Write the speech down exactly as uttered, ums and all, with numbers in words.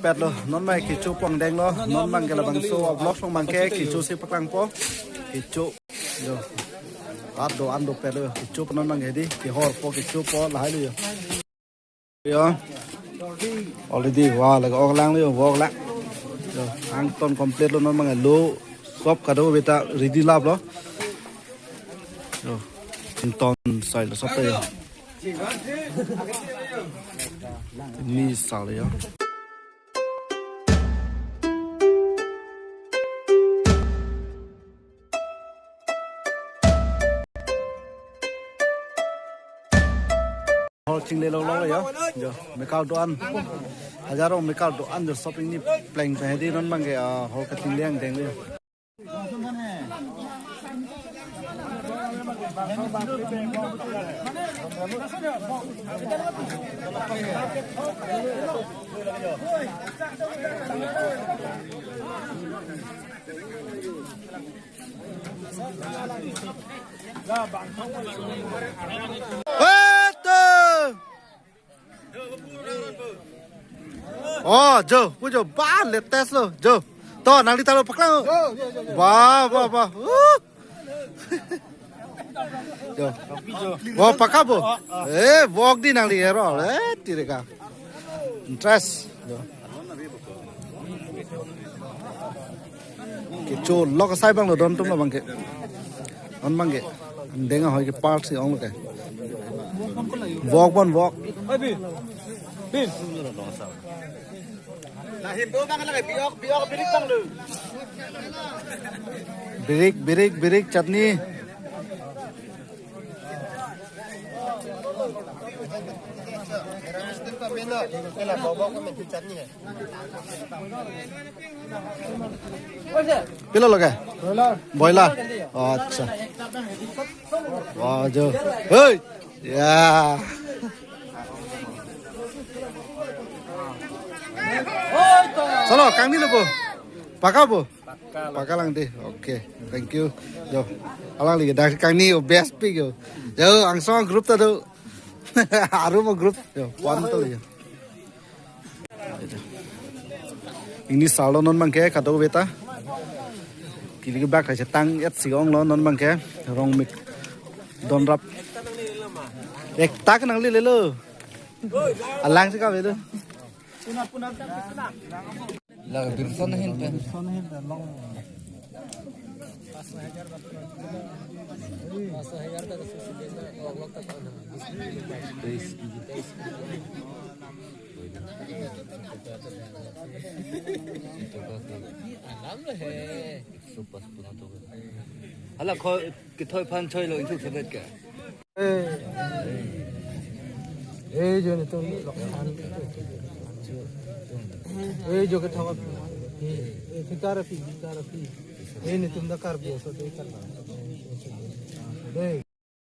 Petlo, non mai kecho pon denglo, non abang ke labangso vlog along abang ke kecho si paklangpo, kecho, yo, rat do-an dopetlo, kecho non abang ke di, kehorpo kechopo, lahai lo yo. Yo, already, wah, lake ok langlo yo, wok lang. Yo, angton complete lo non abang ke lo, sop kadokave ta ready laplo. Yo, angton sai lo sop ta yo. Ni sal yo. Hor chinglelo lo yo. Yo, mekar do-an. Hajar arong mekar do-an yo shopping ni pleng pen hedi non abang ke, ah, hor kachingle angdeng lo yo. Betul. Oh, jo, pu jo, ba, latest lo, jo. To, nangli ta lo paklang. Jo, jo, jo, jo. Wah, wah, wah. Uh. Jo. Wah, paka bo. Eh, wok di nangli hero, eh, tireka. Interest. Jo. Kecho lok asai abang lo don atum lo abang ke. Non abang ke. Deng ahoi ke part si ong lo ke. Wok bon wok. Lahim bo abang lake biok, biok birik abang lo. Birik, birik, birik chutney. Pilo lake? Boiler. Boiler. Oh, acha. Wah, jo. Hei. Ya. Solo, kangni lo bo. Paka bo. Paka lang di. Okay, thank you. Jo. Alangli dak kangni yo best pick yo. Jo, angsong group ta do. Aru mo group. Jo, pon to yo. Ingni salo non abang ke kadokave ta. Kili kebak hai chetang et si ong lo non abang ke. Rong mik don rap. Ekta ke nangli lelo. Alang si kave do. La Birson ahin pen. Hala ko kethoi aphan choilo, inthuk thubet ke. Ei jo netum lokhan. Ei jo kethok. Ei thikar api, thikar api. Ei netum ta Karbi aso de kar. Dei.